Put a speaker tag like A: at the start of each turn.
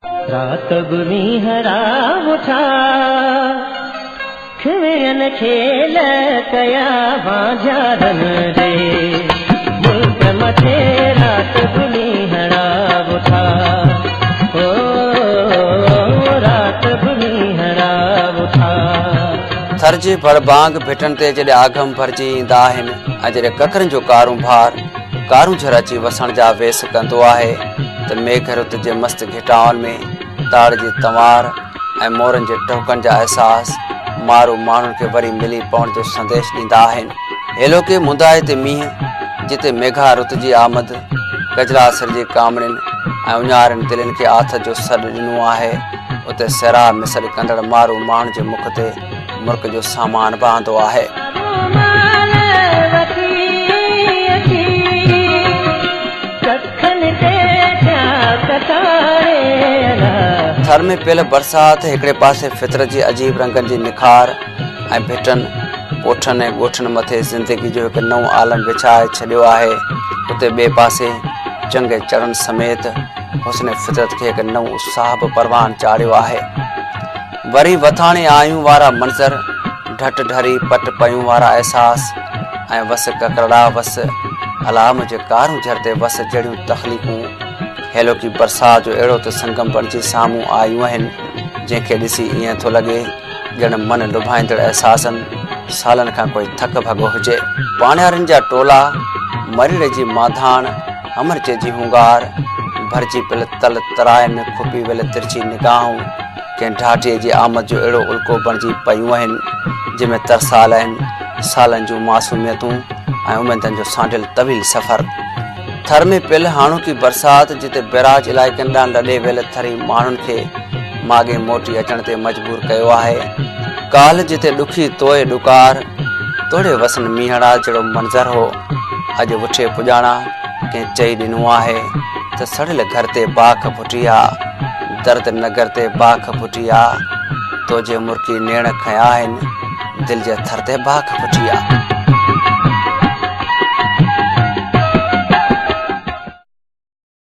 A: رات به مينهڙا مٺا کيوين کيل ڪيا وانجهارن ري ملڪ مٿي رات به مينهڙا مٺا او رات به مينهڙا مٺا.
B: ٿر جي ڀڙڀانگ ڀٽن تي جڏهن آگم ڀرجي ايندا آهن ۽ جڏهن ڪڪرن جو ڪارونڀار ڪارونجهر اچي وسڻ جا ويس ڪندو آهي ته ميگهه رت جي مست گهٽائن ۾ تاڙ جي تنوار ۽ مورن جي ٽهوڪن جا احساس مارو ماڻهن کي وري ملي پوڻ جو سنديش ڏيندا آهن. هيلوڪي مندائي تي مينهن، جتي ميگها رت جي آمد، ڪجلاسر جي ڪامڻين ۽ اڃارين دلين کي آٿت جو سڏ ڏنو آهي، اتي صحرا ۾ سڏ ڪندڙ مارو ماڻهن جي مک تي مرڪ جو سامان به آندو آهي. ٿر ۾ پيل برسات هڪڙي پاسي فطرت جي عجيب رنگن جي نکار ۽ ڀٽن، پوٺن ۽ ڳوٺن مٿي زندگي جو هڪ نئون عالم وڇائي ڇڏيو آهي، اتي ٻئي پاسي چنگ ۽ چڙن سميت حسن فطرت کي هڪ نئون اتساهه به پروان چاڙهيو آهي. وري وٿاڻي آيون وارا منظر، ڍٽ ڍري پٽ پيون وارا احساس ۽ وس ڪڪرڙا وس، الا منهنجي ڪارونجهر تي وس جهڙيون تخليقون هيلوڪي برسات جو اهڙو ته سنگم بڻجي سامهون آيون آهن، جنهن کي ڏسي ائين ٿو لڳي ڄڻ من لڀائيندڙ احساسن سالن کان ڪوئي ٿڪ ڀڳو هجي. پاڻيارين جا ٽولا، مريڙي جي مانڌاڻ، همرچي جي هونگار، ڀرجي پيل تل ترائن ۾ کپي ويل ترڇي نگاهون، ڪنهن ڍاٽيء جي آمد جو اهڙو الڪو بڻجي پيون آهن، جنهن ۾ ترسال آهن سالن جون معصوميتون ۽ اميدن جو سانڍيل طويل سفر. ٿر ۾ پيل هاڻوڪي برسات جتي بئراج علائقن ڏانهن لڏي ويل ٿري ماڻهن کي ماڳهين موٽي اچڻ تي مجبور ڪيو آهي. ڪالهه جتي ڏکي توء ڏڪار توڙي وسن مينهڙا جهڙو منظر هو، اڄ وٺي پڄاڻا ڪنهن چئي ڏنو آهي ته سڙيل گهر تي باک ڦٽي آ، درد نگر تي باک ڦٽي آ، تو جي مرڪي نيڻ کنيا آهن، دل جي ٿر تي باک ڦٽي آ.